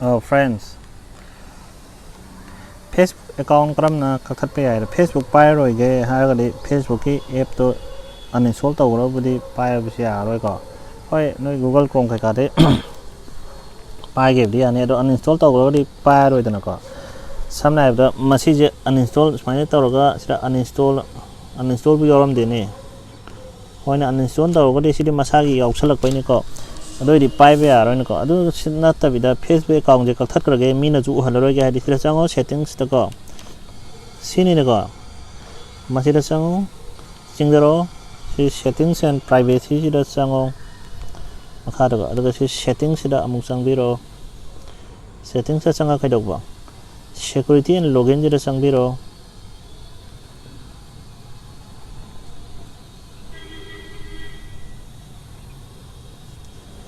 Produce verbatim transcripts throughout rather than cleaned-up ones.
ꯑꯣ, friends, Facebook account ꯀꯔꯝꯅ ꯀꯛꯊꯠꯄ ꯌꯥꯏ? Facebook ꯄꯥꯏꯔꯔꯣꯏꯒꯦ ꯍꯥꯏꯔꯒꯗꯤ Facebookꯀꯤ appꯇꯣ uninstall ꯇꯧꯈ꯭ꯔꯕꯨꯗꯤ ꯄꯥꯏꯕꯁꯨ ꯌꯥꯔꯔꯣꯏꯀꯣ꯫ ꯍꯣꯏ, ꯅꯣꯏ Google Chrome ꯀꯩꯀꯥꯗꯤ ꯄꯥꯏꯒꯦꯕꯨꯗꯤ ꯌꯥꯅꯤ, ꯑꯗꯣ uninstall ꯇꯧꯈ꯭ꯔꯒꯗꯤ ꯄꯥꯏꯔꯔꯣꯏꯗꯅꯀꯣ꯫ ꯁꯝꯅ ꯍꯥꯏꯔꯕꯗ, ꯃꯁꯤꯁꯦ uninstall ꯁꯨꯃꯥꯏꯅ ꯇꯧꯔꯒ ꯁꯤꯗ uninstall, uninstallꯕꯨ ꯌꯥꯎꯔꯝꯗꯦꯅꯦ꯫ ꯍꯣꯏꯅꯦ, uninstall ꯇꯧꯔꯒꯗꯤ ꯁꯤꯗꯤ ꯃꯁꯥꯒꯤ ꯌꯥꯎꯁꯜꯂꯛꯄꯩꯅꯤꯀꯣ꯫ ꯑꯗꯨ ꯑꯣꯏꯗꯤ ꯄꯥꯏꯕ ꯌꯥꯔꯣꯏꯅꯀꯣ꯫ ꯑꯗꯨ ꯁꯤ ꯅꯠꯇꯕꯤꯗ Facebook accountꯁꯦ ꯀꯛꯊꯠꯈ꯭ꯔꯒꯦ, ꯃꯤꯅꯁꯨ ꯎꯍꯜꯂꯔꯣꯏꯒꯦ ꯍꯥꯏꯗꯤ ꯁꯤꯗ ꯆꯪꯉꯣ, settingsꯇꯀꯣ꯫ ꯁꯤꯅꯤꯅꯀꯣ꯫ ꯃꯁꯤꯗ ꯆꯪꯉꯨ, ꯆꯤꯡꯊꯔꯛꯑꯣ꯫ ꯁꯤ settings and privacyꯁꯤꯗ ꯆꯪꯉꯣ꯫ ꯃꯈꯥꯗꯀꯣ꯫ ꯑꯗꯨꯒ ꯁꯤ settingsꯁꯤꯗ ꯑꯃꯨꯛ ꯆꯪꯕꯤꯔꯛꯑꯣ꯫ Settingsꯇ ꯆꯪꯉꯒ ꯀꯩꯗꯧꯕ? Security and loginꯁꯤꯗ ꯆꯪꯕꯤꯔꯛꯑꯣ꯫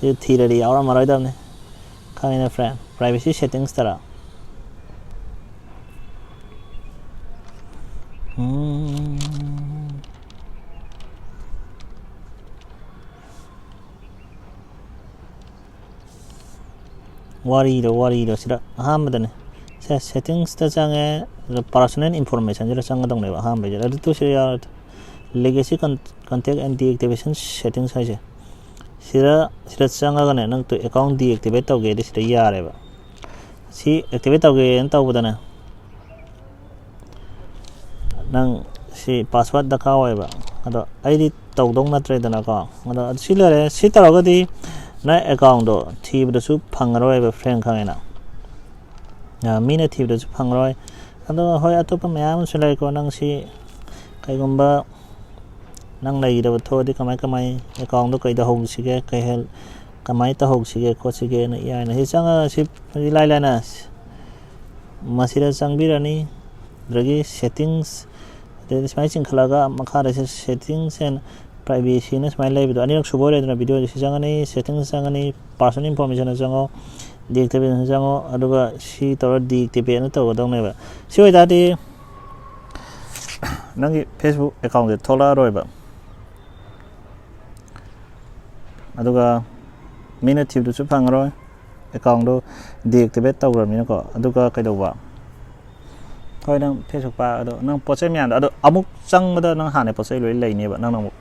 ꯁꯤ ꯊꯤꯔꯗꯤ ꯌꯥꯎꯔꯝꯃꯔꯣꯏꯗꯕꯅꯤ꯫ ꯈꯪꯉꯤꯅ friend, privacy settingsꯇꯔ? ꯎꯝ꯫ ꯋꯥꯔꯤꯗꯣ, ꯋꯥꯔꯤꯗꯣ ꯁꯤꯗ ꯑꯍꯥꯟꯕꯗꯅꯦ꯫ ꯁꯦ, settingsꯇ ꯆꯪꯉꯦ, ꯑꯗꯨꯒ personal informationꯁꯤꯗ ꯆꯪꯒꯗꯧꯅꯦꯕ ꯑꯍꯥꯟꯕꯩꯁꯤꯗ꯫ ꯑꯗꯨ ꯇꯨ ꯁꯤꯗ ꯌꯥꯔꯣꯏ꯫ Legacy con-, contact and deactivation settings ꯍꯥꯏꯁꯦ꯫ ꯁꯤꯗ, ꯁꯤꯗ ꯆꯪꯉꯒꯅꯦ, ꯅꯪ ꯇꯨ account deactivate ꯇꯧꯒꯦꯗꯤ ꯁꯤꯗ ꯌꯥꯔꯦꯕ꯫ ꯁꯤ activate ꯇꯧꯒꯦꯅ ꯇꯧꯕꯗꯅꯦ, ꯅꯪ ꯁꯤ password ꯗꯔꯀꯥꯔ ꯑꯣꯏꯌꯦꯕ꯫ ꯑꯗꯣ ꯑꯩꯗꯤ ꯇꯧꯗꯧ ꯅꯠꯇ꯭ꯔꯦꯗꯅꯀꯣ꯫ ꯑꯗꯣ ꯁꯤ ꯂꯩꯔꯦ꯫ ꯁꯤ ꯇꯧꯔꯒꯗꯤ ꯅꯪ accountꯗꯣ ꯊꯤꯕꯗꯁꯨ ꯐꯪꯉꯔꯣꯏꯕ, friend, ꯈꯪꯉꯦꯅ꯫ ꯑ, ꯃꯤꯅ ꯊꯤꯕꯗꯁꯨ ꯐꯪꯉꯔꯣꯏ꯫ ꯑꯗꯣ ꯍꯣꯏ, ꯑꯇꯣꯞꯄ ꯃꯌꯥꯝ ꯑꯃꯁꯨ ꯂꯩꯀꯣ꯫ ꯅꯪ ꯁꯤ ꯀꯩꯒꯨꯝꯕ ꯅꯪ ꯂꯩꯈꯤꯗꯕ ꯊꯣꯛꯑꯗꯤ ꯀꯃꯥꯏ, ꯀꯃꯥꯏ accountꯗꯣ ꯀꯩꯗ ꯍꯧꯁꯤꯒꯦ, ꯀꯩ ꯍꯦꯜ-, ꯀꯃꯥꯏ ꯇꯧꯍꯧꯁꯤꯒꯦ ꯈꯣꯠꯁꯤꯒꯦꯅ ꯏꯌꯥꯏꯅ꯫ ꯁꯤ ꯆꯪꯉꯒ ꯁꯤ ꯏꯂꯥꯏ ꯂꯥꯏꯅ ꯃꯁꯤꯗ ꯆꯪꯕꯤꯔꯅꯤ꯫ ꯑꯗꯨꯗꯒꯤ settings, ꯑꯗꯩꯗꯤ ꯁꯨꯃꯥꯏꯅ ꯆꯤꯡꯈꯠꯂꯒ ꯃꯈꯥꯗ ꯁꯤ settings and privacyꯅ ꯁꯨꯃꯥꯏꯅ ꯂꯩꯕꯗꯣ ꯑꯅꯤꯔꯛ ꯁꯨꯕ ꯑꯣꯏꯔꯦꯗꯅ꯫ Videoꯗ ꯁꯤ ꯆꯪꯉꯅꯤ, settings ꯆꯪꯉꯅꯤ, personal informationꯗ ꯆꯪꯉꯣ, deactivationꯗ ꯆꯪꯉꯣ, ꯑꯗꯨꯒ ꯁꯤ ꯇꯧꯔ deactivateꯅ ꯇꯧꯒꯗꯧꯅꯦꯕ꯫ ꯁꯤ ꯑꯣꯏꯇꯥꯔꯗꯤ ꯅꯪꯒꯤ Facebook accountꯁꯦ ꯊꯣꯛꯂꯛꯑꯔꯣꯏꯕ, ꯑꯗꯨꯒ ꯃꯤꯅ ꯊꯤꯕꯗꯨꯁꯨ ꯐꯪꯉꯔꯣꯏ꯫ ꯑꯦꯀꯥꯎꯟꯗꯣ ꯗꯤꯑꯦꯛꯇꯤꯚꯦꯠ ꯇꯧꯈ꯭ꯔꯕꯅꯤꯅꯀꯣ꯫ ꯑꯗꯨꯒ ꯀꯩꯗꯧꯕ? ꯍꯣꯏ, ꯅꯪ ꯐꯦꯁꯕꯨꯛ ꯄꯥꯏ, ꯑꯗꯣ ꯅꯪ ꯄꯣꯠ ꯆꯩ ꯃꯌꯥꯝꯗꯣ, ꯑꯗꯣ ꯑꯃꯨꯛ ꯆꯪꯕꯗ ꯅꯪ ꯍꯥꯟꯅ ꯄꯣꯠ ꯆꯩ ꯂꯣꯏ ꯂꯩꯅꯦꯕ, ꯅꯪꯅ ꯑꯃꯨꯛ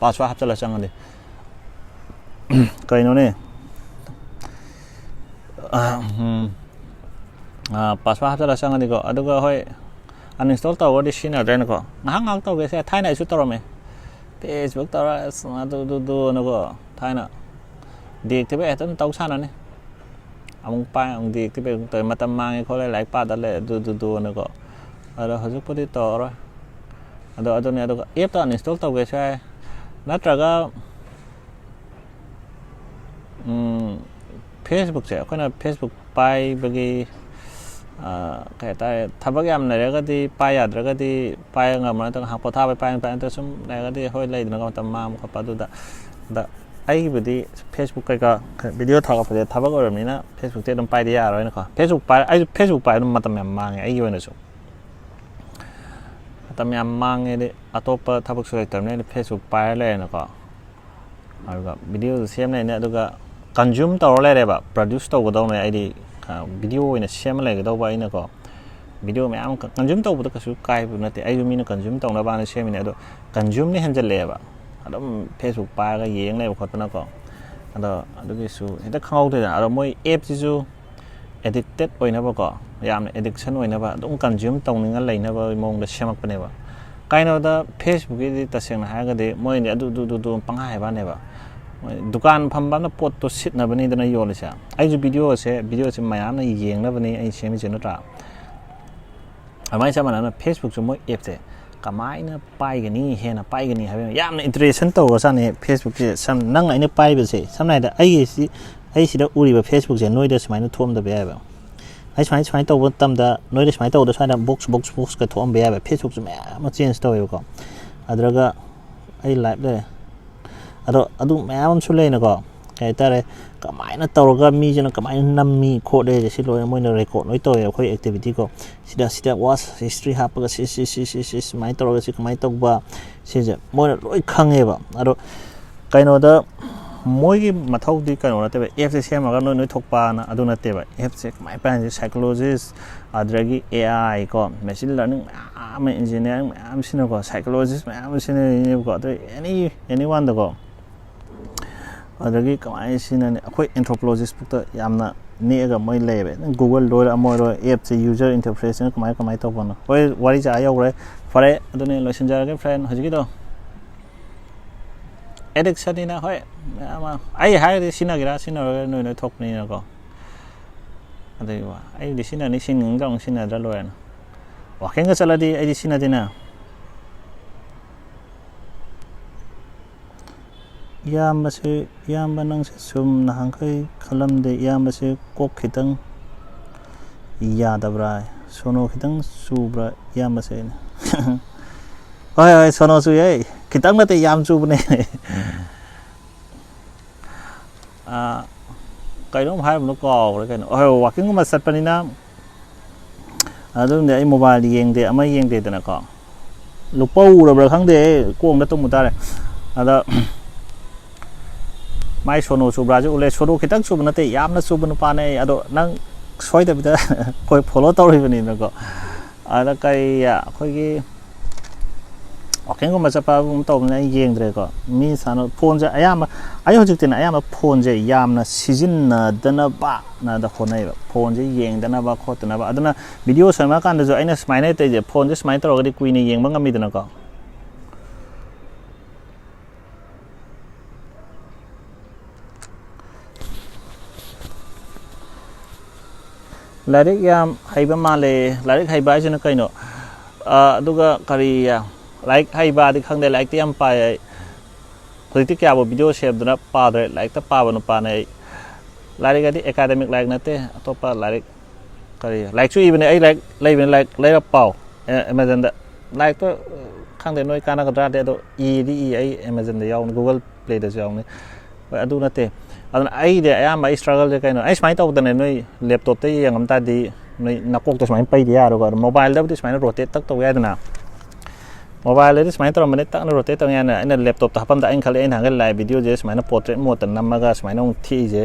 ꯄꯥꯁꯋꯥꯔꯗ ꯍꯥꯞꯆꯤꯜꯂ ꯆꯪꯉꯗꯤ꯫ ꯀꯩꯅꯣꯅꯦ, ꯄꯥꯁꯋꯥꯔꯗ ꯍꯥꯞꯆꯤꯜꯂ ꯆꯪꯉꯗꯤꯀꯣ꯫ ꯑꯗꯨꯒ ꯍꯣꯏ, ꯑꯟꯏꯟꯁꯇꯣꯜ ꯇꯧꯔꯒꯗꯤ ꯁꯤꯖꯤꯟꯅꯗ꯭ꯔꯦꯅꯀꯣ꯫ ꯉꯥꯏꯍꯥꯛ ꯉꯥꯏꯍꯥꯛ ꯇꯧꯒꯦꯁꯦ, ꯊꯥꯏꯅ ꯑꯩꯁꯨ ꯇꯧꯔꯝꯃꯦ꯫ ꯐꯦꯁꯕꯨꯛ ꯇꯧꯔ ꯑꯁ ꯑꯗꯨ ꯑꯗꯨ ꯑꯗꯨꯅꯀꯣ, ꯊꯥꯏꯅ ꯗꯤꯑꯦꯛꯇꯤꯚꯦꯠ ꯍꯦꯛꯇ ꯑꯗꯨꯝ ꯇꯧ ꯁꯥꯟꯅꯅꯤ꯫ ꯑꯃꯨꯛ ꯄꯥꯏ, ꯑꯃꯨꯛ ꯗꯤꯑꯦꯛꯇꯤꯚꯦꯠ ꯑꯃꯨꯛ ꯇꯧꯋꯦ, ꯃꯇꯝ ꯃꯥꯡꯉꯦ ꯈꯣꯠꯂꯦ, ꯂꯥꯏꯔꯤꯛ ꯄꯥꯗ ꯂꯩ, ꯑꯗꯨ ꯑꯗꯨ ꯑꯗꯨꯅꯀꯣ꯫ ꯑꯗꯣ ꯍꯧꯖꯤꯛꯄꯨꯗꯤ ꯇꯧꯔꯔꯣꯏ꯫ ꯑꯗꯣ ꯑꯗꯨꯅꯦ, ꯑꯗꯨꯒ ꯑꯦꯞꯇꯣ ꯑꯟꯏꯟꯁꯇꯣꯜ ꯇꯧꯒꯦꯁꯨ ꯌꯥꯏ, ꯅꯠꯇ꯭ꯔꯒ ꯎꯝ, ꯐꯦꯁꯕꯨꯛꯁꯦ, ꯑꯩꯈꯣꯏꯅ ꯐꯦꯁꯕꯨꯛ ꯄꯥꯏꯕꯒꯤ, ꯑ, ꯀꯩ ꯍꯥꯏꯇꯥꯔꯦ, ꯊꯕꯛ ꯌꯥꯝ ꯂꯩꯔꯒꯗꯤ ꯄꯥꯏ ꯌꯥꯗ꯭ꯔꯒꯗꯤ ꯄꯥꯏ ꯉꯝꯃꯣꯏ, ꯅꯠꯇ꯭ꯔꯒ ꯉꯥꯏꯍꯥꯛ ꯄꯣꯊꯥꯕꯩ ꯄꯥꯏ, ꯄꯥꯏ, ꯅꯠꯇ꯭ꯔꯒ ꯁꯨꯝ ꯂꯩꯔꯒꯗꯤ ꯍꯣꯏ ꯂꯩꯗꯅꯀꯣ, ꯃꯇꯝ ꯃꯥꯡꯕ ꯈꯣꯠꯄ꯫ ꯑꯗꯨꯗ, ꯑꯗ ꯑꯩꯒꯤꯕꯨꯗꯤ ꯐꯦꯁꯕꯨꯛ ꯀꯩꯀꯥ ꯚꯤꯗꯤꯑꯣ ꯊꯥꯒꯠꯄꯁꯦ ꯊꯕꯛ ꯑꯣꯏꯔꯕꯅꯤꯅ ꯐꯦꯁꯕꯨꯛꯇꯤ ꯑꯗꯨꯝ ꯄꯥꯏꯗ ꯌꯥꯔꯣꯏꯅꯀꯣ꯫ ꯐꯦꯁꯕꯨꯛ ꯄꯥꯏ-, ꯑꯩꯁꯨ ꯐꯦꯁꯕꯨꯛ ꯄꯥꯏ ꯑꯗꯨꯝ ꯃꯇꯝ ꯌꯥꯝ ꯃꯥꯡꯉꯦ ꯑꯩꯒꯤ ꯑꯣꯏꯅꯁꯨ꯫ ꯃꯇꯝ ꯌꯥꯝ ꯃꯥꯡꯉꯦꯗꯤ, ꯑꯇꯣꯞꯄ ꯊꯕꯛꯁꯨ ꯂꯩꯇꯕꯅꯤꯅ ꯑꯩꯅ ꯐꯦꯁꯕꯨꯛ ꯄꯥꯏꯔ ꯂꯩꯔꯦꯅꯀꯣ꯫ ꯑꯗꯨꯒ ꯚꯤꯗꯤꯑꯣꯁꯨ ꯁꯦꯝ ꯂꯩꯅꯦ, ꯑꯗꯨꯒ ꯀꯟꯖꯨꯝ ꯇꯧꯔ ꯂꯩꯔꯦꯕ, ꯄ꯭ꯔꯗ꯭ꯌꯨꯁ ꯇꯧꯒꯗꯧꯅꯦ꯫ ꯑꯩꯗꯤ, ꯑ, ꯚꯤꯗꯤꯑꯣ ꯑꯣꯏꯅ ꯁꯦꯝꯃ ꯂꯩꯒꯗꯧꯕ ꯑꯩꯅꯀꯣ꯫ ꯚꯤꯗꯤꯑꯣ ꯃꯌꯥꯝ ꯀ-, ꯀꯟꯖꯨꯝ ꯇꯧꯕꯗ ꯀꯩꯁꯨ ꯀꯥꯏꯕ ꯅꯠꯇꯦ, ꯑꯩꯁꯨ ꯃꯤꯅ ꯀꯟꯖꯨꯝ ꯇꯧꯅꯕꯅ ꯁꯦꯝꯃꯤꯅꯦ꯫ ꯑꯗꯣ ꯀꯟꯖꯨꯝꯅ ꯍꯦꯟꯖꯜꯂꯛꯑꯦꯕ, ꯑꯗꯨꯝ ꯐꯦꯁꯕꯨꯛ ꯄꯥꯏꯔꯒ ꯌꯦꯡ ꯂꯩꯕ ꯈꯣꯠꯇꯅꯀꯣ꯫ ꯑꯗꯣ ꯑꯗꯨꯒꯤꯁꯨ ꯍꯦꯛꯇ ꯈꯪꯍꯧꯗꯦꯗꯅ꯫ ꯑꯗꯣ ꯃꯣꯏ ꯑꯦꯞꯁꯤꯁꯨ ꯑꯦꯗꯤꯛꯇꯦꯠ ꯑꯣꯏꯅꯕꯀꯣ, ꯌꯥꯝꯅ ꯑꯦꯗꯤꯛꯁꯟ ꯑꯣꯏꯅꯕ, ꯑꯗꯨꯝ ꯀꯟꯖ꯭ꯌꯨꯝ ꯇꯧꯅꯤꯡꯉ ꯂꯩꯅꯕ ꯃꯑꯣꯡꯗ ꯁꯦꯝꯃꯛꯄꯅꯦꯕ꯫ ꯀꯩꯅꯣꯗ, ꯐꯦꯁꯕꯨꯛꯀꯤꯗꯤ ꯇꯁꯦꯡꯅ ꯍꯥꯏꯔꯒꯗꯤ ꯃꯣꯏꯗꯤ ꯑꯗꯨ, ꯑꯗꯨ, ꯑꯗꯨ, ꯑꯗꯨ ꯄꯪꯍꯥꯏ ꯍꯥꯏꯕꯅꯦꯕ꯫ ꯃꯣꯏ ꯗꯨꯀꯥꯟ ꯐꯝꯕ ꯑꯃꯅ ꯄꯣꯠꯇꯣ ꯁꯤꯠꯅꯕꯅꯤꯗꯅ ꯌꯣꯜꯂꯤꯁꯦ꯫ ꯑꯩꯁꯨ ꯚꯤꯗꯤꯑꯣꯁꯦ, ꯚꯤꯗꯤꯑꯣꯁꯦ ꯃꯌꯥꯝꯅ ꯌꯦꯡꯅꯕꯅꯤ ꯑꯩ ꯁꯦꯝꯃꯤꯁꯦ, ꯅꯠꯇ꯭ꯔꯥ? ꯑꯗꯨꯃꯥꯏꯅ ꯆꯞ ꯃꯥꯟꯅꯅ ꯐꯦꯁꯕꯨꯛꯁꯨ ꯃꯣꯏ ꯑꯦꯞꯁꯦ ꯀꯃꯥꯏꯅ ꯄꯥꯏꯒꯅꯤ, ꯍꯦꯟꯅ ꯄꯥꯏꯒꯅꯤ ꯍꯥꯏꯕ ꯌꯥꯝꯅ ꯏꯟꯇꯔꯦꯁꯟ ꯇꯧꯔꯒ ꯆꯥꯅꯩ ꯐꯦꯁꯕꯨꯛꯁꯦ꯫ ꯁꯝ-, ꯅꯪ ꯑꯩꯅ ꯄꯥꯏꯕꯁꯦ, ꯁꯝꯅ ꯍꯥꯏꯔꯕꯗ ꯑꯩꯒꯤ ꯁꯤ, ꯑꯩ ꯁꯤꯗ ꯎꯔꯤꯕ ꯐꯦꯁꯕꯨꯛꯁꯦ ꯅꯣꯏꯗ ꯁꯨꯃꯥꯏꯅ ꯊꯣꯛꯑꯝꯗꯕ ꯌꯥꯏꯑꯕ꯫ ꯑꯩ ꯁꯨꯃꯥꯏꯅ, ꯁꯨꯃꯥꯏꯅ ꯇꯧꯕ ꯃꯇꯝꯗ ꯅꯣꯏꯗ ꯁꯨꯃꯥꯏꯅ ꯇꯧꯕꯗ ꯁꯨꯃꯥꯏꯅ ꯕꯣꯛꯁ, ꯕꯣꯛꯁ, ꯕꯣꯛꯁꯀ ꯊꯣꯛꯑꯝꯕ ꯌꯥꯏꯑꯕ꯫ ꯐꯦꯁꯕꯨꯛꯁꯨ ꯃꯌꯥꯝ ꯑꯃ ꯆꯦꯟꯖ ꯇꯧꯋꯦꯕꯀꯣ꯫ ꯑꯗꯨꯒ ꯑꯩ ꯂꯥꯏꯚ ꯂꯩꯔꯦ꯫ ꯑꯗꯣ ꯑꯗꯨ ꯃꯌꯥꯝ ꯑꯃꯁꯨ ꯂꯩꯅꯀꯣ, ꯀꯩ ꯍꯥꯏꯇꯥꯔꯦ, ꯀꯃꯥꯏꯅ ꯇꯧꯔꯒ ꯃꯤꯁꯤꯅ ꯀꯃꯥꯏꯅ ꯅꯝꯃꯤ ꯈꯣꯠꯂꯦ ꯁꯤ ꯂꯣꯏꯅ ꯃꯣꯏꯅ ꯔꯦꯀꯣꯔꯠ ꯂꯣꯏ ꯇꯧꯋꯦ ꯑꯩꯈꯣꯏ ꯑꯦꯛꯇꯤꯚꯤꯇꯤꯀꯣ꯫ ꯁꯤꯗ, ꯁꯤꯗ ꯋꯥꯆ ꯍꯤꯁꯇ꯭ꯔꯤ ꯍꯥꯞꯄꯒ ꯁꯤ, ꯁꯤ, ꯁꯤ, ꯁꯤ, ꯁꯤ ꯁꯨꯃꯥꯏꯅ ꯇꯧꯔꯒ ꯁꯤ ꯀꯃꯥꯏꯅ ꯇꯧꯕ, ꯁꯤꯁꯦ ꯃꯣꯏꯅ ꯂꯣꯏ ꯈꯪꯉꯦꯕ꯫ ꯑꯗꯣ ꯀꯩꯅꯣꯗ, ꯃꯣꯏꯒꯤ ꯃꯊꯧꯗꯤ ꯀꯩꯅꯣ ꯅꯠꯇꯦꯕ, ꯑꯦꯞꯁꯦ ꯁꯦꯝꯃꯒ ꯅꯣꯏ ꯅꯣꯏ ꯊꯣꯛꯄꯅ, ꯑꯗꯨ ꯅꯠꯇꯦꯕ꯫ ꯑꯦꯞꯁꯦ ꯀꯃꯥꯏꯅ ꯄꯥꯏꯍꯟꯁꯤ? Psychologist, ꯑꯗꯨꯗꯒꯤ AI ꯀꯣ, machine learning ꯃꯌꯥꯝ ꯑꯃ, engineering ꯃꯌꯥꯝ ꯁꯤꯅꯀꯣ, psychologist ꯃꯌꯥꯝ ꯑꯃ ꯁꯤꯖꯤꯟꯅꯔꯤꯅꯦꯕꯀꯣ꯫ ꯑꯗꯨ any, anyoneꯗꯀꯣ, ꯑꯗꯒꯤ ꯀꯃꯥꯏꯅ ꯁꯤꯖꯤꯟꯅꯅꯤ? ꯑꯩꯈꯣꯏ anthropologist ꯐꯥꯎꯗ ꯌꯥꯝꯅ ꯅꯦꯛꯑꯒ ꯃꯣꯏ ꯂꯩꯌꯦꯕ꯫ ꯅꯪ Google ꯂꯣꯏꯔ ꯑꯃ ꯑꯣꯏꯔꯣ, ꯑꯦꯞꯁꯦ user interfaceꯅ ꯀꯃꯥꯏ ꯀꯃꯥꯏꯅ ꯇꯧꯕꯅꯣ? ꯍꯣꯏ, ꯋꯥꯔꯤꯁꯦ ꯑꯥ ꯌꯧꯈ꯭ꯔꯦ꯫ ꯐꯔꯦ, ꯑꯗꯨꯅꯤ ꯂꯣꯏꯁꯤꯟꯖꯔꯒꯦ friend꯫ ꯍꯧꯖꯤꯛꯀꯤꯗꯣ addictionꯅꯤꯅ, ꯍꯣꯏ, ꯃꯌꯥꯝ ꯑꯃ ꯑꯩ ꯍꯥꯏꯔꯗꯤ ꯁꯤꯖꯤꯟꯅꯒꯦꯔꯥ ꯁꯤꯖꯤꯟꯅꯔꯣꯏꯒꯦꯔꯥ ꯅꯣꯏ ꯅꯣꯏ ꯊꯣꯛꯄꯅꯤꯅꯀꯣ꯫ ꯑꯗꯨꯒꯤ ꯋꯥ, ꯑꯩꯗꯤ ꯁꯤꯖꯤꯟꯅꯅꯤ, ꯁꯤꯖꯤꯟꯅꯅꯤꯡꯗ꯭ꯔꯒ ꯑꯃꯨꯛ ꯁꯤꯖꯤꯟꯅꯗ꯭ꯔ ꯂꯣꯏꯔꯦꯅ꯫ Walkingꯒ ꯆꯠꯂꯗꯤ ꯑꯩꯗꯤ ꯁꯤꯖꯤꯟꯅꯗꯦꯅ꯫ ꯏꯌꯥꯝꯕꯁꯦ, ꯏꯌꯥꯝꯕ ꯅꯪꯁꯦ ꯁꯨꯝ ꯅꯍꯥꯟꯈꯩ ꯈꯜꯂꯝꯗꯦ꯫ ꯏꯌꯥꯝꯕꯁꯦ ꯀꯣꯛ ꯈꯤꯇꯪ ꯌꯥꯗꯕ꯭ꯔꯥ? ꯁꯣꯅꯣ ꯈꯤꯇꯪ ꯆꯨꯕ꯭ꯔꯥ ꯏꯌꯥꯝꯕꯁꯦ? ꯍꯣꯏ, ꯍꯣꯏ, ꯁꯣꯅꯣ ꯆꯨꯏꯌꯦ꯫ ꯈꯤꯇꯪ ꯅꯠꯇꯦ, ꯌꯥꯝ ꯆꯨꯕꯅꯦ꯫ ꯑꯥ, ꯀꯩꯅꯣꯝ ꯍꯥꯏꯕꯅꯣ ꯀꯥꯎꯈ꯭ꯔꯦ ꯀꯩꯅꯣ꯫ ꯍꯣꯏ, walkingꯒꯨꯝꯕ ꯆꯠꯄꯅꯤꯅ ꯑꯗꯨꯝꯗꯤ ꯑꯩ mobile ꯌꯦꯡꯗꯦ, ꯑꯃ ꯌꯦꯡꯗꯦꯗꯅꯀꯣ꯫ ꯂꯨꯄꯧ ꯎꯔꯕ꯭ꯔꯥ ꯈꯪꯗꯦ, ꯑꯩ ꯀꯣꯛ ꯑꯝꯇ ꯇꯨꯝꯃꯨ ꯇꯥꯔꯦ꯫ ꯑꯗ ꯃꯥꯏ ꯁꯣꯅꯣ ꯆꯨꯕ꯭ꯔꯥꯁꯦ ꯎꯠꯂꯦ꯫ ꯁꯣꯅꯣ ꯈꯤꯇꯪ ꯆꯨꯕ ꯅꯠꯇꯦ, ꯌꯥꯝꯅ ꯆꯨꯕ ꯅꯨꯄꯥꯅꯦ ꯑꯩ꯫ ꯑꯗꯣ ꯅꯪ ꯁꯣꯏꯗꯕꯤꯗ ꯑꯩꯈꯣꯏ follow ꯇꯧꯔꯤꯕꯅꯤꯅꯀꯣ꯫ ꯑꯗ ꯀꯩ, ꯑꯩꯈꯣꯏꯒꯤ walkingꯒꯨꯝꯕ ꯆꯠꯄ ꯑꯗꯨꯝ ꯇꯧꯕꯅꯤꯅ ꯑꯩ ꯌꯦꯡꯗ꯭ꯔꯦꯀꯣ꯫ ꯃꯤ ꯁꯥꯟꯅ-, phoneꯁꯦ ꯑꯌꯥꯝꯕ, ꯑꯩ ꯍꯧꯖꯤꯛꯇꯤꯅꯦ ꯑꯌꯥꯝꯕ phoneꯁꯦ ꯌꯥꯝꯅ ꯁꯤꯖꯤꯟꯅꯗꯅꯕꯅꯗ ꯍꯣꯠꯅꯩꯕ꯫ Phoneꯁꯦ ꯌꯦꯡꯗꯅꯕ ꯈꯣꯠꯇꯅꯕ꯫ ꯑꯗꯨꯅ video ꯁꯦꯝꯃꯛꯑꯀꯥꯟꯗꯁꯨ ꯑꯩꯅ ꯁꯨꯃꯥꯏꯅ ꯇꯧꯔꯤꯁꯦ, phoneꯁꯦ ꯁꯨꯃꯥꯏꯅ ꯇꯧꯔꯒꯗꯤ ꯀꯨꯏꯅ ꯌꯦꯡꯕ ꯉꯝꯃꯤꯗꯅꯀꯣ꯫ ꯂꯥꯏꯔꯤꯛ ꯌꯥꯝ ꯍꯩꯕ ꯃꯥꯜꯂꯦ꯫ ꯂꯥꯏꯔꯤꯛ ꯍꯩꯕ ꯍꯥꯏꯁꯤꯅ ꯀꯩꯅꯣ? ꯑ, ꯑꯗꯨꯒ ꯀꯔꯤ, ꯂꯥꯏꯔꯤꯛ ꯍꯩꯕꯗꯤ ꯈꯪꯗꯦ, ꯂꯥꯏꯔꯤꯛꯇꯤ ꯌꯥꯝ ꯄꯥꯏ ꯑꯩ꯫ ꯍꯧꯖꯤꯛꯇꯤ ꯀꯌꯥꯕꯨ video ꯁꯦꯝꯗꯅ ꯄꯥꯗ꯭ꯔꯦ, ꯂꯥꯏꯔꯤꯛꯇ ꯄꯥꯕ ꯅꯨꯄꯥꯅꯦ ꯑꯩ꯫ ꯂꯥꯏꯔꯤꯛ ꯍꯥꯏꯗꯤ academic ꯂꯥꯏꯔꯤꯛ ꯅꯠꯇꯦ, ꯑꯇꯣꯞꯄ ꯂꯥꯏꯔꯤꯛ, ꯀꯔꯤ, ꯂꯥꯏꯔꯤꯛꯁꯨ ꯏꯕꯅꯦ ꯑꯩ, ꯂꯥꯏꯔꯤꯛ ꯂꯩꯕꯅꯦ, ꯂꯥꯏꯔꯤꯛ ꯂꯩꯔ ꯄꯥꯎ꯫ ꯑꯦ, Amazonꯗ꯫ ꯂꯥꯏꯔꯤꯛꯇꯣ, ꯈꯪꯗꯦ ꯅꯣꯏ ꯀꯥꯟꯅꯒꯗ꯭ꯔꯥꯗꯤ, ꯑꯗꯣ ꯏꯗꯤ ꯏ ꯑꯩ Amazonꯗ ꯌꯥꯎꯕꯅꯤ, Google Playꯗꯁꯨ ꯌꯥꯎꯕꯅꯤ꯫ ꯍꯣꯏ, ꯑꯗꯨ ꯅꯠꯇꯦ꯫ ꯑꯗꯨꯅ ꯑꯩꯗꯤ ꯑꯌꯥꯝꯕ ꯑꯩ struggleꯁꯦ ꯀꯩꯅꯣ, ꯑꯩ ꯁꯨꯃꯥꯏꯅ ꯇꯧꯗꯅꯦ, ꯅꯣꯏ laptopꯇ ꯌꯦꯡꯉꯝ ꯇꯥꯔꯗꯤ ꯅꯣꯏ ꯅꯀꯣꯛꯇ ꯁꯨꯃꯥꯏꯅ ꯄꯩꯗꯤ ꯌꯥꯔꯣꯏꯀꯣ꯫ ꯑꯗꯣ mobileꯗꯕꯨꯗꯤ ꯁꯨꯃꯥꯏꯅ rotate ꯇꯛ ꯇꯧ ꯌꯥꯏꯗꯅ꯫ ꯃꯣꯕꯥꯏꯜꯗꯗꯤ ꯁꯨꯃꯥꯏꯅ ꯇꯧꯔꯝꯕꯅꯦ, ꯇꯛꯅ ꯔꯣꯇꯦꯠ ꯇꯧꯅꯤ ꯍꯥꯏꯅ꯫ ꯑꯩꯅ ꯂꯦꯞꯇꯣꯞꯇ ꯍꯥꯞꯄꯝꯗ ꯑꯩꯅ ꯈꯜꯂꯦ, ꯑꯩꯅ ꯅꯍꯥꯟꯒꯩ ꯂꯥꯏꯚ ꯚꯤꯗꯤꯑꯣꯁꯦ ꯁꯨꯃꯥꯏꯅ ꯄꯣꯔꯇ꯭ꯔꯦꯠ ꯃꯣꯠꯇ ꯅꯝꯃꯒ ꯁꯨꯃꯥꯏꯅ ꯑꯃꯨꯛ ꯊꯦꯛꯏꯁꯦ,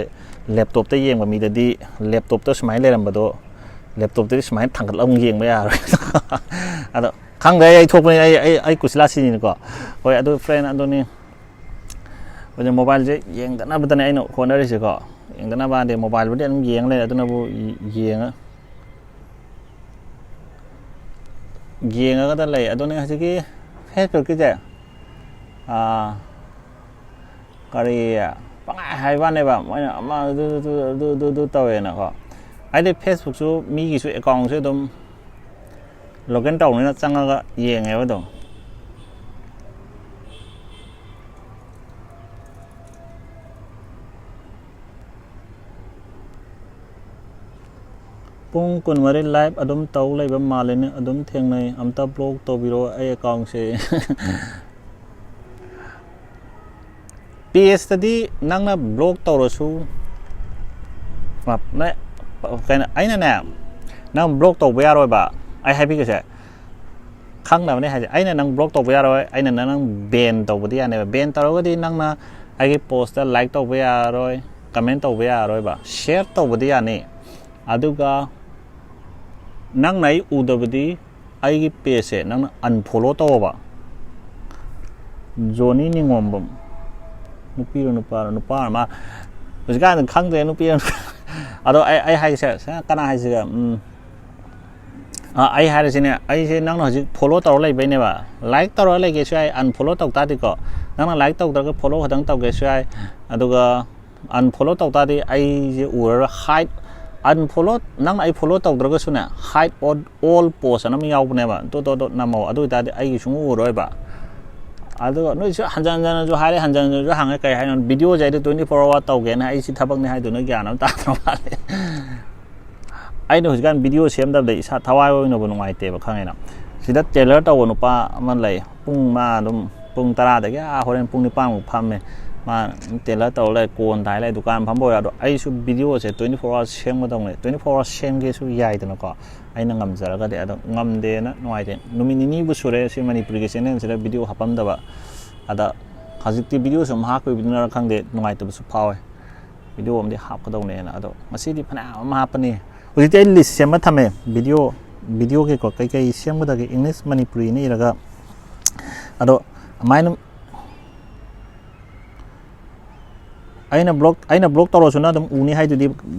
ꯂꯦꯞꯇꯣꯞꯇ ꯌꯦꯡꯕ ꯃꯤꯗꯗꯤ ꯂꯦꯞꯇꯣꯞꯇ ꯁꯨꯃꯥꯏꯅ ꯂꯩꯔꯝꯕꯗꯣ ꯂꯦꯞꯇꯣꯞꯇꯗꯤ ꯁꯨꯃꯥꯏꯅ ꯊꯥꯡꯒꯠꯂꯒ ꯑꯃꯨꯛ ꯌꯦꯡꯕ ꯌꯥꯔꯣꯏ꯫ ꯑꯗꯣ ꯈꯪꯗ꯭ꯔꯦ, ꯑꯩ ꯊꯣꯛꯄꯅꯤ, ꯑꯩ ꯑꯩ ꯑꯩ ꯀꯨꯁꯤꯂꯥ ꯁꯤꯅꯤꯅꯀꯣ꯫ ꯍꯣꯏ, ꯑꯗꯨ ꯐ꯭ꯔꯦꯟ, ꯑꯗꯨꯅꯤ꯫ ꯍꯧꯖꯤꯛ ꯃꯣꯕꯥꯏꯜꯁꯦ ꯌꯦꯡꯗꯅꯕꯗꯅꯦ ꯑꯩꯅ ꯍꯣꯠꯅꯔꯤꯁꯦꯀꯣ꯫ ꯌꯦꯡꯗꯅꯕ ꯍꯥꯏꯗꯤ ꯃꯣꯕꯥꯏꯜꯕꯨꯗꯤ ꯑꯗꯨꯝ ꯌꯦꯡ ꯂꯩ, ꯑꯗꯨꯅꯕꯨ ꯌꯦꯡꯉ ꯌꯦꯡꯉꯒꯗ ꯂꯩ꯫ ꯑꯗꯨꯅꯦ ꯍꯧꯖꯤꯛꯀꯤ ꯐꯦꯁꯕꯨꯛꯀꯤꯁꯦ, ꯑꯥ, ꯀꯔꯤ, ꯄꯪꯍꯥꯏ ꯍꯥꯏꯕ ꯋꯥꯅꯦꯕ, ꯃꯣꯏꯅ ꯑꯃ ꯑꯗꯨ, ꯑꯗꯨ, ꯑꯗꯨ, ꯑꯗꯨ, ꯑꯗꯨ ꯇꯧꯋꯦꯅꯀꯣ꯫ ꯍꯥꯏꯗꯤ ꯐꯦꯁꯕꯨꯛꯁꯨ ꯃꯤꯒꯤꯁꯨ ꯑꯦꯀꯥꯎꯟꯁꯨ ꯑꯗꯨꯝ ꯂꯣꯒꯏꯟ ꯇꯧꯕꯅꯤꯅ ꯆꯪꯉꯒ ꯌꯦꯡꯉꯦꯕ ꯑꯗꯨꯝ꯫ ꯄꯨꯡ ꯀꯨꯟꯃꯔꯤ ꯂꯥꯏꯚ ꯑꯗꯨꯝ ꯇꯧ ꯂꯩꯕ ꯃꯥꯜꯂꯤꯅꯦ, ꯑꯗꯨꯝ ꯊꯦꯡꯅꯩ꯫ ꯑꯝꯇ ꯕ꯭ꯂꯣꯛ ꯇꯧꯕꯤꯔꯣ ꯑꯩ ꯑꯦꯀꯥꯎꯟꯁꯦ꯫ ꯄꯦꯖꯇꯗꯤ ꯅꯪꯅ ꯕ꯭ꯂꯣꯛ ꯇꯧꯔꯁꯨ, ꯀꯩꯅꯣ, ꯑꯩꯅꯅꯦ, ꯅꯪ ꯕ꯭ꯂꯣꯛ ꯇꯧꯕ ꯌꯥꯔꯣꯏꯕ꯫ ꯑꯩ ꯍꯥꯏꯕꯤꯒꯦꯁꯦ, ꯈꯪꯅꯕꯅꯦ ꯍꯥꯏꯁꯦ꯫ ꯑꯩꯅ ꯅꯪ ꯕ꯭ꯂꯣꯛ ꯇꯧꯕ ꯌꯥꯔꯣꯏ, ꯑꯩꯅ ꯅꯪ, ꯅꯪ ꯕꯦꯟ ꯇꯧꯕꯗꯤ ꯌꯥꯅꯦꯕ꯫ ꯕꯦꯟ ꯇꯧꯔꯒꯗꯤ ꯅꯪꯅ ꯑꯩꯒꯤ ꯄꯣꯁꯇ ꯂꯥꯏꯛ ꯇꯧꯕ ꯌꯥꯔꯣꯏ, ꯀꯃꯦꯟ ꯇꯧꯕ ꯌꯥꯔꯣꯏꯕ꯫ ꯁꯤꯌꯔ ꯇꯧꯕꯗꯤ ꯌꯥꯅꯤ, ꯑꯗꯨꯒ ꯅꯪꯅ ꯑꯩ ꯎꯗꯕꯗꯤ ꯑꯩꯒꯤ ꯄꯦꯖꯁꯦ ꯅꯪꯅ ꯑꯟꯐꯣꯂꯣ ꯇꯧꯑꯣꯕ꯫ ꯖꯣꯅꯤ ꯅꯤꯉꯣꯝꯕꯝ, ꯅꯨꯄꯤꯔꯣ ꯅꯨꯄꯥꯔꯣ? ꯅꯨꯄꯥ ꯑꯣꯏꯔ ꯃꯥ꯫ ꯍꯧꯖꯤꯛꯀꯥꯟꯗꯤ ꯈꯪꯗ꯭ꯔꯦ, ꯅꯨꯄꯤꯔꯣ ꯅꯨꯄꯥ꯫ ꯑꯗꯣ ꯑꯩ, ꯑꯩ ꯍꯥꯏꯒꯦꯁꯦ, ꯁꯦ, ꯀꯅꯥ ꯍꯥꯏꯁꯤꯒꯦ? ꯎꯝ꯫ ꯑꯥ, ꯑꯩ ꯍꯥꯏꯔꯤꯁꯤꯅꯦ, ꯑꯩꯁꯦ ꯅꯪꯅ ꯍꯧꯖꯤꯛ ꯐꯣꯂꯣ ꯇꯧꯔ ꯂꯩꯕꯩꯅꯦꯕ꯫ ꯂꯥꯏꯛ ꯇꯧꯔ ꯂꯩꯒꯦꯁꯨ ꯌꯥꯏ, ꯑꯟꯐꯣꯂꯣ ꯇꯧ ꯇꯥꯔꯗꯤꯀꯣ꯫ ꯅꯪꯅ ꯂꯥꯏꯛ ꯇꯧꯗ꯭ꯔꯒ ꯐꯣꯂꯣ ꯈꯛꯇꯪ ꯇꯧꯒꯦꯁꯨ ꯌꯥꯏ꯫ ꯑꯗꯨꯒ ꯑꯟꯐꯣꯂꯣ ꯇꯧ ꯇꯥꯔꯗꯤ ꯑꯩꯁꯦ ꯎꯔꯔꯣꯏ꯫ ꯍꯥꯏꯠ, ꯑꯟꯐꯣꯂꯣ, ꯅꯪꯅ ꯑꯩ ꯐꯣꯂꯣ ꯇꯧꯗ꯭ꯔꯒꯁꯨꯅꯦ, ꯍꯥꯏꯠ ꯑꯣꯜ ꯄꯣꯁ ꯑꯅ ꯑꯃ ꯌꯥꯎꯕꯅꯦꯕ, ꯗꯣꯠ ꯗꯣꯠ ꯗꯣꯠ ꯅꯝꯃꯣ꯫ ꯑꯗꯨ ꯑꯣꯏꯇꯥꯔꯗꯤ ꯑꯩꯒꯤ ꯁꯨꯡꯎ ꯎꯔꯣꯏꯕ꯫ ꯑꯗꯨꯒ ꯅꯣꯏꯁꯨ ꯍꯟꯖꯟ ꯍꯟꯖꯟꯅꯁꯨ ꯍꯥꯏꯔꯦ, ꯍꯟꯖꯟ ꯍꯟꯖꯟꯁꯨ ꯍꯪꯉꯦ, ꯀꯩ ꯍꯥꯏꯅꯣ? ꯚꯤꯗꯤꯑꯣꯁꯦ ꯑꯩꯗꯤ ꯇ꯭ꯋꯦꯟꯇꯤ ꯐꯣꯔ ꯑꯋꯥꯔ ꯇꯧꯒꯦꯅ ꯑꯩ ꯁꯤ ꯊꯕꯛꯅꯤ ꯍꯥꯏꯗꯨꯅ ꯒ꯭ꯌꯥꯟ ꯑꯃ ꯇꯥꯗ꯭ꯔ ꯃꯥꯜꯂꯦ꯫ ꯑꯩꯅ ꯍꯧꯖꯤꯛꯀꯥꯟ ꯚꯤꯗꯤꯑꯣ ꯁꯦꯝꯗꯕꯗ ꯏꯁꯥ ꯊꯋꯥꯏ ꯑꯣꯏꯅꯕꯨ ꯅꯨꯡꯉꯥꯏꯇꯦꯕ, ꯈꯪꯉꯦꯅ꯫ ꯁꯤꯗ ꯇꯦꯂꯔ ꯇꯧꯕ ꯅꯨꯄꯥ ꯑꯃ ꯂꯩ, ꯄꯨꯡ ꯃꯥ ꯑꯗꯨꯝ ꯄꯨꯡ ꯇꯔꯥꯗꯒꯤ ꯑꯥ ꯍꯣꯔꯦꯟ ꯄꯨꯡ ꯅꯤꯄꯥꯟꯃꯨꯛ ꯐꯝꯃꯦ꯫ ꯃꯥ ꯇꯦꯂꯔ ꯇꯧꯔ ꯂꯩ, ꯀꯣꯟ ꯇꯥꯏ ꯂꯩ, ꯗꯨꯀꯥꯟ ꯐꯝꯕ ꯑꯣꯏꯔꯣ꯫ ꯑꯗꯣ ꯑꯩꯁꯨ ꯚꯤꯗꯤꯑꯣꯁꯦ twenty four hours ꯁꯦꯝꯒꯗꯧꯅꯦ, twenty four hours ꯁꯦꯝꯒꯦꯁꯨ ꯌꯥꯏꯗꯅꯀꯣ, ꯑꯩꯅ ꯉꯝꯖꯔꯒꯗꯤ꯫ ꯑꯗꯣ ꯉꯝꯗꯦꯅ ꯅꯨꯡꯉꯥꯏꯇꯦ, ꯅꯨꯃꯤꯠ ꯅꯤꯅꯤꯕꯨ ꯁꯨꯔꯦ ꯁꯤ ꯃꯅꯤꯄꯨꯔꯤꯒꯤ ꯆꯦꯅꯦꯜꯁꯤꯗ ꯚꯤꯗꯤꯑꯣ ꯍꯥꯞꯄꯝꯗꯕ꯫ ꯑꯗ ꯍꯧꯖꯤꯛꯇꯤ ꯚꯤꯗꯤꯑꯣ ꯁꯨꯝ ꯍꯥꯞꯈꯤꯕꯗꯨꯅꯔ ꯈꯪꯗꯦ, ꯅꯨꯡꯉꯥꯏꯇꯕꯁꯨ ꯐꯥꯎꯋꯦ꯫ ꯚꯤꯗꯤꯑꯣ ꯑꯃꯗꯤ ꯍꯥꯞꯀꯗꯧꯅꯦꯅ꯫ ꯑꯗꯣ ꯉꯁꯤꯗꯤ ꯐꯅꯌꯥꯝ ꯑꯃ ꯍꯥꯞꯄꯅꯤ꯫ ꯍꯧꯖꯤꯛꯇꯤ ꯑꯩ ꯂꯤꯁ ꯁꯦꯝꯃ ꯊꯝꯃꯦ, ꯚꯤꯗꯤꯑꯣ ꯚꯤꯗꯤꯑꯣꯒꯤꯀꯣ, ꯀꯩꯀꯩ ꯁꯦꯝꯒꯗꯒꯦ, ꯏꯪꯂꯤꯁ ꯃꯅꯤꯄꯨꯔꯤꯅ ꯏꯔꯒ꯫ ꯑꯗꯣ ꯑꯗꯨꯃꯥꯏꯅ ꯑꯩꯅ ꯕ꯭ꯂꯣꯛ ꯑꯩꯅ ꯕ꯭ꯂꯣꯛ ꯇꯧꯔꯁꯨ ꯅꯪ ꯑꯗꯨꯝ ꯎꯅꯤ ꯍꯥꯏꯗꯨꯗꯤ꯫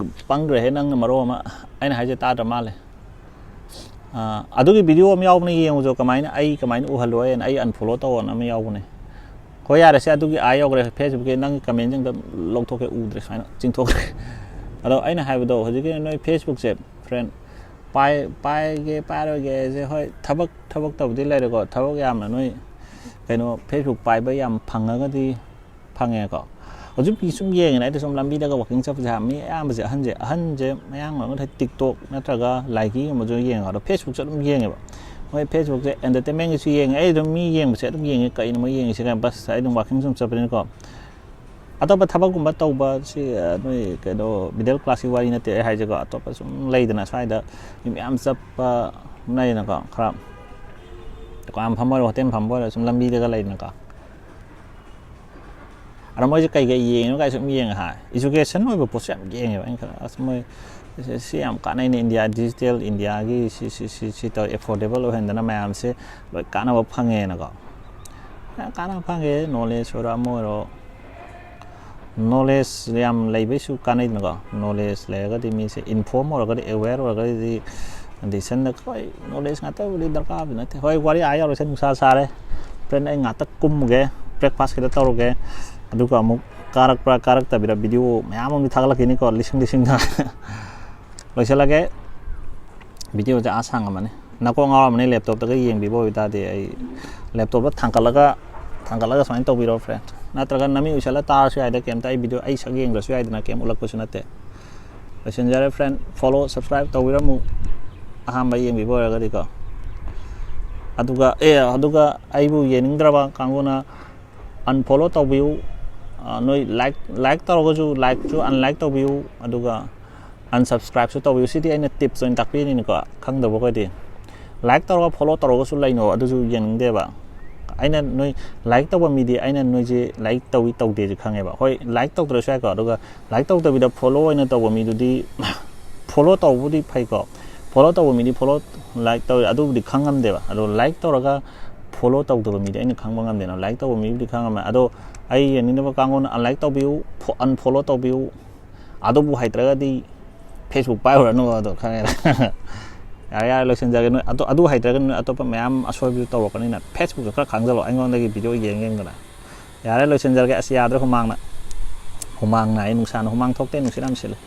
ꯄꯪꯈ꯭ꯔꯦꯍꯦ ꯅꯪꯅ ꯃꯔꯣꯜ ꯑꯃ꯫ ꯑꯩꯅ ꯍꯥꯏꯁꯦ ꯇꯥꯗ꯭ꯔ ꯃꯥꯜꯂꯦ꯫ ꯑꯥ, ꯑꯗꯨꯒꯤ ꯚꯤꯗꯤꯑꯣ ꯑꯃ ꯌꯥꯎꯕꯅꯦ, ꯌꯦꯡꯉꯨꯆꯣ꯫ ꯀꯃꯥꯏꯅ, ꯑꯩ ꯀꯃꯥꯏꯅ ꯎꯍꯜꯂꯣ ꯍꯥꯏꯅ, ꯑꯩ ꯑꯟꯐꯣꯂꯣ ꯇꯧꯑꯣꯅ ꯑꯃ ꯌꯥꯎꯕꯅꯦ꯫ ꯍꯣꯏ, ꯌꯥꯔꯦꯁꯦ, ꯑꯗꯨꯒꯤ ꯑꯥ ꯌꯧꯈ꯭ꯔꯦ꯫ ꯐꯦꯁꯕꯨꯛꯀꯤ ꯅꯪꯒꯤ ꯀꯃꯦꯟꯁꯤꯡꯗ ꯂꯧꯊꯣꯛꯀꯦ, ꯎꯗ꯭ꯔꯦ, ꯁꯨꯃꯥꯏꯅ ꯆꯤꯡꯊꯣꯛꯈ꯭ꯔꯦ꯫ ꯑꯗꯣ ꯑꯩꯅ ꯍꯥꯏꯕꯗꯣ, ꯍꯧꯖꯤꯛꯀꯤ ꯅꯣꯏ ꯐꯦꯁꯕꯨꯛꯁꯦ, ꯐ꯭ꯔꯦꯟ, ꯄꯥꯏ ꯄꯥꯏꯒꯦ ꯄꯥꯏꯔꯣꯏꯒꯦꯁꯦ, ꯍꯣꯏ, ꯊꯕꯛ ꯊꯕꯛ ꯇꯧꯕꯗꯤ ꯂꯩꯔꯦꯀꯣ꯫ ꯊꯕꯛ ꯌꯥꯝꯅ ꯅꯣꯏ ꯀꯩꯅꯣ, ꯐꯦꯁꯕꯨꯛ ꯄꯥꯏꯕ ꯌꯥꯝ ꯐꯪꯉꯒꯗꯤ ꯐꯪꯉꯦꯀꯣ꯫ ꯍꯧꯖꯤꯛ ꯃꯤ ꯁꯨꯝ ꯌꯦꯡꯉꯦꯅ, ꯑꯩꯗꯤ ꯁꯨꯝ ꯂꯝꯕꯤꯗꯒ ꯋꯥꯀꯤꯡ ꯆꯠꯄꯁꯦ, ꯃꯤ ꯑꯌꯥꯝꯕꯁꯦ ꯑꯍꯟꯁꯦ, ꯑꯍꯟꯁꯦ ꯃꯌꯥꯝ ꯑꯣꯏꯔꯒꯗꯤ ꯇꯤꯛꯇꯣꯛ ꯅꯠꯇ꯭ꯔꯒ ꯂꯥꯏꯀꯤꯒꯨꯝꯕꯁꯨ ꯌꯦꯡꯉꯦ꯫ ꯑꯗꯣ ꯐꯦꯁꯕꯨꯛꯁꯨ ꯑꯗꯨꯝ ꯌꯦꯡꯉꯦꯕ꯫ ꯃꯣꯏ ꯐꯦꯁꯕꯨꯛꯁꯦ ꯑꯦꯟꯇꯔꯇꯦꯟꯃꯦꯟꯒꯤꯁꯨ ꯌꯦꯡꯉꯦ꯫ ꯑꯩ ꯑꯗꯨꯝ ꯃꯤ ꯌꯦꯡꯕꯁꯦ ꯑꯗꯨꯝ ꯌꯦꯡꯉꯦ, ꯀꯩꯅꯣ ꯃꯣꯏ ꯌꯦꯡꯉꯤꯁꯦ ꯀꯥꯏꯅ꯫ ꯕꯁ, ꯑꯩ ꯑꯗꯨꯝ ꯋꯥꯀꯤꯡ ꯁꯨꯝ ꯆꯠꯄꯅꯤꯅꯀꯣ꯫ ꯑꯇꯣꯞꯄ ꯊꯕꯛꯀꯨꯝꯕ ꯇꯧꯕ ꯁꯤ, ꯑ, ꯅꯣꯏ ꯀꯩꯅꯣ, ꯃꯤꯗꯜ ꯀ꯭ꯂꯥꯁꯀꯤ ꯋꯥꯔꯤ ꯅꯠꯇꯦ ꯑꯩ ꯍꯥꯏꯁꯦꯀꯣ꯫ ꯑꯇꯣꯞꯄ ꯁꯨꯝ ꯂꯩꯗꯅ, ꯁ꯭ꯋꯥꯏꯗ ꯃꯤ ꯃꯌꯥꯝ ꯆꯠꯄ ꯂꯩꯗꯅꯀꯣ, ꯈꯔ ꯗꯨꯀꯥꯟ ꯐꯝꯕ ꯑꯣꯏꯔꯣ, ꯍꯣꯇꯦꯜ ꯐꯝꯕ ꯑꯣꯏꯔꯣ, ꯁꯨꯝ ꯂꯝꯕꯤꯗꯒ ꯂꯩꯗꯅꯀꯣ꯫ ꯑꯗ ꯃꯣꯏꯁꯦ ꯀꯩ ꯀꯩ ꯌꯦꯡꯉꯤꯅꯣ ꯀꯥꯏ ꯁꯨꯝ ꯌꯦꯡꯉꯦ ꯍꯥꯏ, ꯏꯖꯨꯀꯦꯁꯟ ꯑꯣꯏꯕ ꯄꯣꯠꯁꯨ ꯌꯥꯝ ꯌꯦꯡꯉꯦꯕ꯫ ꯑꯩꯅ ꯈꯜꯂꯦ, ꯑꯁ, ꯃꯣꯏ ꯁꯤ, ꯁꯤ ꯌꯥꯝ ꯀꯥꯟꯅꯩꯅꯦ, ꯏꯟꯗꯤꯌꯥ, ꯗꯤꯖꯤꯇꯦꯜ ꯏꯟꯗꯤꯌꯥꯒꯤ ꯁꯤ, ꯁꯤ, ꯁꯤ, ꯁꯤ ꯇꯧ, ꯑꯦꯐꯣꯔꯗꯦꯕꯜ ꯑꯣꯏꯍꯟꯗꯅ ꯃꯌꯥꯝꯁꯦ ꯂꯣꯏ ꯀꯥꯟꯅꯕ ꯐꯪꯉꯦꯅꯀꯣ꯫ ꯌꯥꯝ ꯀꯥꯟꯅꯕ ꯐꯪꯉꯦ, ꯅꯣꯂꯦꯖ ꯑꯣꯏꯔꯣ, ꯑꯃ ꯑꯣꯏꯔꯣ꯫ ꯅꯣꯂꯦꯖ ꯌꯥꯝ ꯂꯩꯕꯩꯁꯨ ꯀꯥꯟꯅꯩꯗꯅꯀꯣ꯫ ꯅꯣꯂꯦꯖ ꯂꯩꯔꯒꯗꯤ ꯃꯤꯁꯦ ꯏꯟꯐꯣꯔꯝ ꯑꯣꯏꯔꯒꯗꯤ, ꯑꯦꯋꯦꯌꯔ ꯑꯣꯏꯔꯒꯗꯤ, ꯗꯤꯁꯟꯗ ꯍꯣꯏ, ꯅꯣꯂꯦꯖ ꯉꯥꯛꯇꯕꯨꯗꯤ ꯗꯔꯀꯥꯔꯕꯨꯗꯤ ꯅꯠꯇꯦ꯫ ꯍꯣꯏ, ꯋꯥꯔꯤ ꯑꯥ ꯌꯧꯔꯁꯦ, ꯅꯨꯡꯁꯥ ꯁꯥꯔꯦ꯫ ꯐ꯭ꯔꯦꯟ, ꯑꯩ ꯉꯥꯛꯇ ꯀꯨꯝꯃꯨꯒꯦ, ꯕ꯭ꯔꯦꯛꯐꯥꯁ ꯈꯤꯇ ꯇꯧꯔꯨꯒꯦ, ꯑꯗꯨꯒ ꯑꯃꯨꯛ ꯀꯥꯔꯛꯄ꯭ꯔꯥ ꯀꯥꯔꯛꯇꯕꯤꯔꯥ ꯚꯤꯗꯤꯑꯣ ꯃꯌꯥꯝ ꯑꯃꯗꯤ ꯊꯥꯒꯠꯂꯛꯈꯤꯅꯤꯀꯣ, ꯂꯤꯁꯤꯡ ꯂꯤꯁꯤꯡꯗ꯫ ꯂꯣꯏꯁꯤꯜꯂꯒꯦ꯫ ꯚꯤꯗꯤꯑꯣꯁꯦ ꯑꯥ ꯁꯥꯡꯉꯝꯃꯅꯤ꯫ ꯅꯀꯣꯛ ꯉꯥꯎꯔꯝꯃꯅꯤ, ꯂꯦꯞꯇꯣꯞꯇꯒ ꯌꯦꯡꯕꯤꯕ ꯑꯣꯏꯇꯥꯔꯗꯤ꯫ ꯑꯩ ꯂꯦꯞꯇꯣꯞꯇ ꯊꯥꯡꯒꯠꯂꯒ, ꯊꯥꯡꯒꯠꯂꯒ ꯁꯨꯃꯥꯏꯅ ꯇꯧꯕꯤꯔꯣ, ꯐ꯭ꯔꯦꯟ꯫ ꯅꯠꯇ꯭ꯔꯒ ꯅꯃꯤꯠ ꯎꯏꯁꯜꯂ ꯇꯥꯔꯁꯨ ꯌꯥꯏꯗ, ꯀꯩꯝꯇ꯫ ꯑꯩ ꯚꯤꯗꯤꯑꯣ, ꯑꯩ ꯁꯛ ꯌꯦꯡꯗ꯭ꯔꯁꯨ ꯌꯥꯏꯗꯅ, ꯀꯩꯝ ꯎꯠꯂꯛꯄꯁꯨ ꯅꯠꯇꯦ꯫ ꯂꯣꯏꯁꯤꯟꯖꯔꯦ, ꯐ꯭ꯔꯦꯟ꯫ ꯐꯣꯂꯣ, ꯁꯕꯁꯀ꯭ꯔꯥꯏꯕ ꯇꯧꯕꯤꯔꯝꯃꯨ, ꯑꯍꯥꯟꯕ ꯌꯦꯡꯕꯤꯕ ꯑꯣꯏꯔꯒꯗꯤꯀꯣ꯫ ꯑꯗꯨꯒ, ꯑꯦ, ꯑꯗꯨꯒ ꯑꯩꯕꯨ ꯌꯦꯡꯅꯤꯡꯗ꯭ꯔꯕ ꯀꯥꯡꯕꯨꯅ ꯑꯟꯐꯣꯂꯣ ꯇꯧꯕꯤꯌꯨ꯫ ꯑ, ꯅꯣꯏ ꯂꯥꯏꯛ ꯂꯥꯏꯛ ꯇꯧꯔꯒꯁꯨ ꯂꯥꯏꯛꯁꯨ ꯑꯟꯂꯥꯏꯛ ꯇꯧꯕꯤꯌꯨ, ꯑꯗꯨꯒ ꯑꯟꯁꯕꯁꯀ꯭ꯔꯥꯏꯕꯁꯨ ꯇꯧꯕꯤꯌꯨ꯫ ꯁꯤꯗꯤ ꯑꯩꯅ ꯇꯤꯞꯁ ꯑꯣꯏꯅ ꯇꯥꯛꯄꯤꯔꯤꯅꯤꯀꯣ, ꯈꯪꯗꯕ ꯑꯩꯈꯣꯏꯗꯤ꯫ ꯂꯥꯏꯛ ꯇꯧꯔꯒ ꯐꯣꯂꯣ ꯇꯧꯔꯒꯁꯨ ꯂꯩꯅꯣ, ꯑꯗꯨꯁꯨ ꯌꯦꯡꯅꯤꯡꯗꯦꯕ꯫ ꯑꯩꯅ ꯅꯣꯏ ꯂꯥꯏꯛ ꯇꯧꯕ ꯃꯤꯗꯤ ꯑꯩꯅ ꯅꯣꯏꯁꯦ ꯂꯥꯏꯛ ꯇꯧꯏ ꯇꯧꯗꯦꯁꯦ ꯈꯪꯉꯦꯕ꯫ ꯍꯣꯏ, ꯂꯥꯏꯛ ꯇꯧꯗ꯭ꯔꯁꯨ ꯌꯥꯏꯀꯣ, ꯑꯗꯨꯒ ꯂꯥꯏꯛ ꯇꯧꯗꯕꯤꯗ ꯐꯣꯂꯣ ꯑꯣꯏꯅ ꯇꯧꯕ ꯃꯤꯗꯨꯗꯤ, ꯐꯣꯂꯣ ꯇꯧꯕꯕꯨꯗꯤ ꯐꯩꯀꯣ, ꯐꯣꯂꯣ ꯇꯧꯕ ꯃꯤꯗꯤ ꯐꯣꯂꯣ, ꯂꯥꯏꯛ ꯇꯧꯋꯤ, ꯑꯗꯨꯕꯨꯗꯤ ꯈꯪꯉꯝꯗꯦꯕ꯫ ꯑꯗꯣ ꯂꯥꯏꯛ ꯇꯧꯔꯒ ꯐꯣꯂꯣ ꯇꯧꯗꯕ ꯃꯤꯗꯤ ꯑꯩꯅ ꯈꯪꯕ ꯉꯝꯗꯦꯅ, ꯂꯥꯏꯛ ꯇꯧꯕ ꯃꯤꯕꯨꯗꯤ ꯈꯪꯉꯝꯃꯦ꯫ ꯑꯗꯣ ꯑꯩ ꯌꯦꯡꯅꯤꯡꯗꯕ ꯀꯥꯡꯕꯨꯅ ꯑꯟꯂꯥꯏꯛ ꯇꯧꯕꯤꯌꯨ, ꯐꯣ-, ꯑꯟꯐꯣꯂꯣ ꯇꯧꯕꯤꯌꯨ꯫ ꯑꯗꯨꯕꯨ ꯍꯩꯇ꯭ꯔꯒꯗꯤ ꯐꯦꯁꯕꯨꯛ ꯄꯥꯏꯔꯨꯔꯅꯨ, ꯑꯗꯣ ꯈꯪꯉꯦꯗ꯫ ꯌꯥꯔꯦ, ꯌꯥꯔꯦ, ꯂꯣꯏꯁꯤꯟꯖꯔꯒꯦ꯫ ꯅꯣꯏ ꯑꯇꯣ-, ꯑꯗꯨ ꯍꯩꯇ꯭ꯔꯒꯗꯤ ꯅꯣꯏ ꯑꯇꯣꯞꯄ ꯃꯌꯥꯝ ꯑꯁꯣꯏꯕꯗꯨ ꯇꯧꯔꯛꯀꯅꯤꯅ ꯐꯦꯁꯕꯨꯛꯇ ꯈꯔ ꯈꯥꯡꯖꯜꯂꯣ, ꯑꯩꯉꯣꯟꯗꯒꯤ ꯚꯤꯗꯤꯑꯣ ꯌꯦꯡ ꯌꯦꯡꯗꯅ꯫ ꯌꯥꯔꯦ, ꯂꯣꯏꯁꯤꯟꯖꯔꯒꯦ꯫ ꯑꯁ, ꯌꯥꯗ꯭ꯔꯦ, ꯍꯨꯃꯥꯡꯅ, ꯍꯨꯃꯥꯡꯅ ꯑꯩ, ꯅꯨꯡꯁꯥꯅ ꯍꯨꯃꯥꯡ ꯊꯣꯛꯇꯦ, ꯅꯨꯡꯁꯤꯠ ꯌꯥꯝ ꯁꯤꯠꯂꯦ꯫